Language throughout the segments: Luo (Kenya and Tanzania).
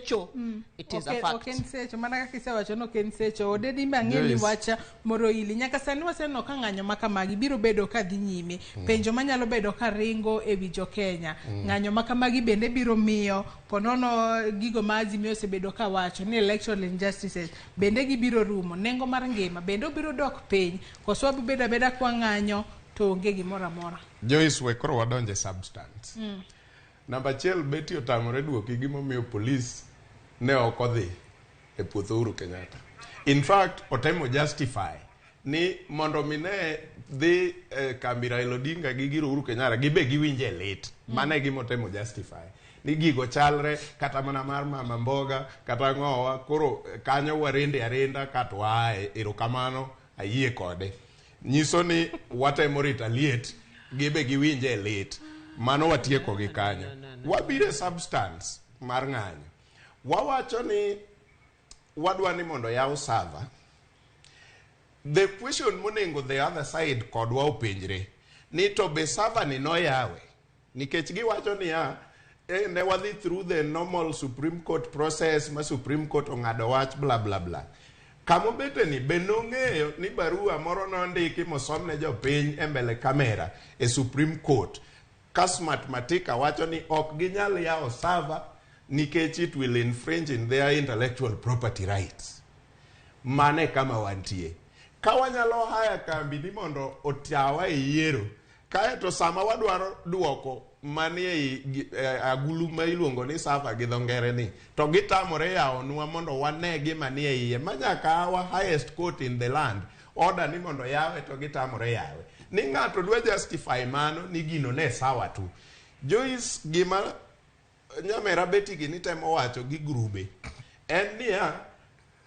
Secho. It is a fact. Ok en secho, mana kaka isewacho ni ok en secho. Odedi be ang'e ni Joyce. wach moro ili. Nyaka sani waseneno ka ng'anyo ma kamagi biro bedo ka dhi nyime. Penjo manyalo bedo ka ringo e wi jo-Kenya. Ng'anyo ma kamagi bende biro miyo ponono gigo ma Azimio osebedo ka wacho ni electoral injustices bende gibiro rumo. Nengo mar ngima bende obiro dok piny. Koso wabiro bedo abeda kwa ng'anyo to onge gimoro amora. Joyce, we koro wadonje substance. Namba achiel, Betty otamore duoki gimomiyo polis ne ok odhi e puoth Uhuru Kenyatta. In fact, otemo justify ni mondo mi ne dhi e kambi Raila Odinga gi gir Uhuru Kenyatta gibe giwinje lit. Mano e gima otemo justify. Ni gigo chalre kata mana mar mama mboga kata ng'owa koro kanyo warende arenda kato waaye erokamano ayie kode. Nyiso ni watemo retaliate gibe giwinje lit. Mano watieko gi kanyo. Wabiro e substance mar ng'anyo. Wawacho ni wadwa ni mondo yaw server. The question monengo the other side kodwa openjre ni to be server ni noyawe nikech giwacho niya ne wadhi through the normal Supreme Court process ma Supreme Court ong'ado wach bla bla bla. Kamobete ni be nong'eyo ni barua moro nondiki mosom ne jopiny e mbele kamera e Supreme Court ka Smartmatic wacho ni ok ginyal yawo server nikech it will infringe in their intellectual property rights. Mano e kama wantie. Ka wanyalo haya kambi ni mondo otawa e yiero, kaeto sama wadwaro duoko manie agulu ma iluongo ni server gi dho ngere ni, to gitamore yawonwa mondo wane gima nie iye, ma nyaka our highest court in the land order ni mondo yawe to gitamore yawe. Ni ng'ato dwa justify mano ni gino ne sawa tu. Joyce, gima nyamera Betty gini temo wacho gi grube en niya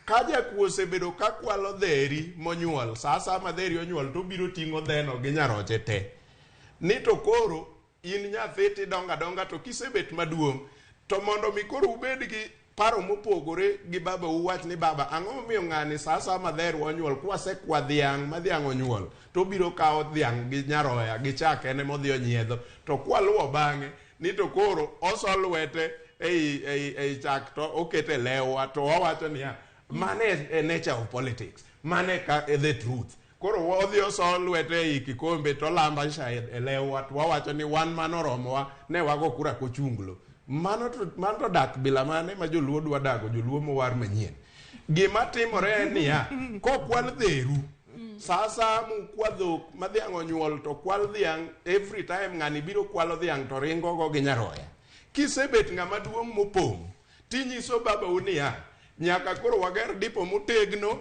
ka jakuo osebedo ka kwalo dheri monyuol sa asaya ma dheri onyuol to obiro ting'o dheno gi nyaroche te ni to koro in nyathi tidongo adonga to kisebet maduong' to mondo mi koro ubed gi paro mopogore gi baba uwach ni baba ang'o momiyo ng'ani sa asaya ma dherwa onyuol kwasekwa dhiang' ma dhiang' onyuol to obiro kawo dhiang' gi nyaroya gi chak en ema odhi onyiedho to kwaluwo bang'e ni to koro oso lwete ei chak to okete lewwa to wawacho niya mano e nature of politics mano e the truth koro odhi oso lwete ei kikombe to olamba cha e lewwa to wawacho ni wan mano oromowa ne wago kura kochunglo mano to dak bila mane ma joluo dwa dago joluo mowar manyien gima timore en niya kokwal dheru sa asaya mukwa dhok ma dhiang' onyuol to kwal dhiang' every time ng'ani biro kwalo dhiang' to ringo go gi nyaroya kisebet ng'ama duong' mopong' tinyiso babau niya nyaka koro wager dipo motegno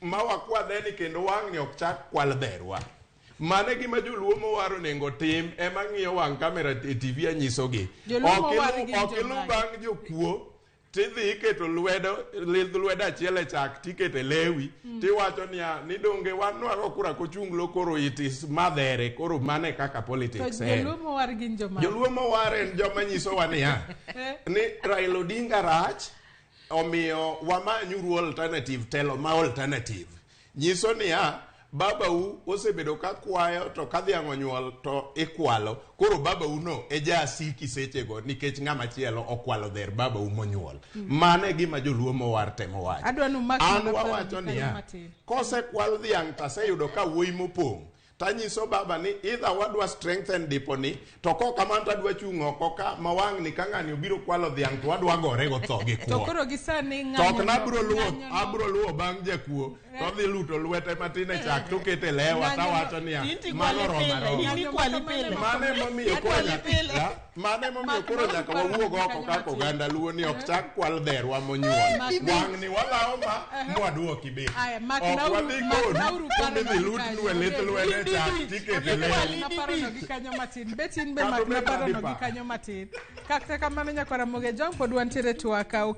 ma wakwa dheni kendo wang'ni ok chak kwal dherwa mano e gima joluo mowar onego tim ema ng'iyo wang' kamera e TV anyisogi ok ilu bang' jokuo tidhi iketo lwedo lwedo achiel e chak tiketo e lewi tiwacho niya ni donge wan nwago kura kochunglo koro it is madhere koro mano e kaka politics en joluo mowar gin joma joluo mowar en joma nyisowa niya ni Raila Odinga rach omiyo wamanyuru alternative telo ma alternative nyiso niya babau osebedo ka kwayo to ka dhiang' onyuol to ikwalo koro babau no e jasiki sechego nikech ng'ama chielo okwalo dher babau monyuol mano e gima joluo mowar temo wacho Adwa ni umak an mana paro wawacho gi kanyo niya matin. kosekwal dhiang' taseyudo ka wuoyi mopong' tanyiso baba ni either wadwa strengthen dipo ni to kok kamano tadwa chung' oko ka ma wang'ni ka ng'ani obiro kwalo dhiang' to wadwa gore go tho gi to kuo koro gi sani to ok nabro luwo ng'anyo no- abro luwo bang' jakuo to odhi luto lwete matin e chak to okete lewa Ng'anyo no- tawacho niya Inti mano kwali roma pile, roma in ikwali pile. mano emomiyo koro Akwali nyaka pile. Ya, mano emomiyo Mak koro mana nyaka paro wawuog gi oko kanyo kaka matin. oganda luo ni ok chak kwal dherwa monyuol wang'ni walawo ma mwaduoki be Aya, mak ok nauru- wadhi mak kodu nauru paro midhi gi lutnu kanyo. e lith lwedo e chak tikete lewi Makna parono gi kanyo matin bet in be Kata makna obed parono gi adipa. kanyo matin kata kamano nyakwara Ramogi Ojwang' pod wantiere twak okinyi.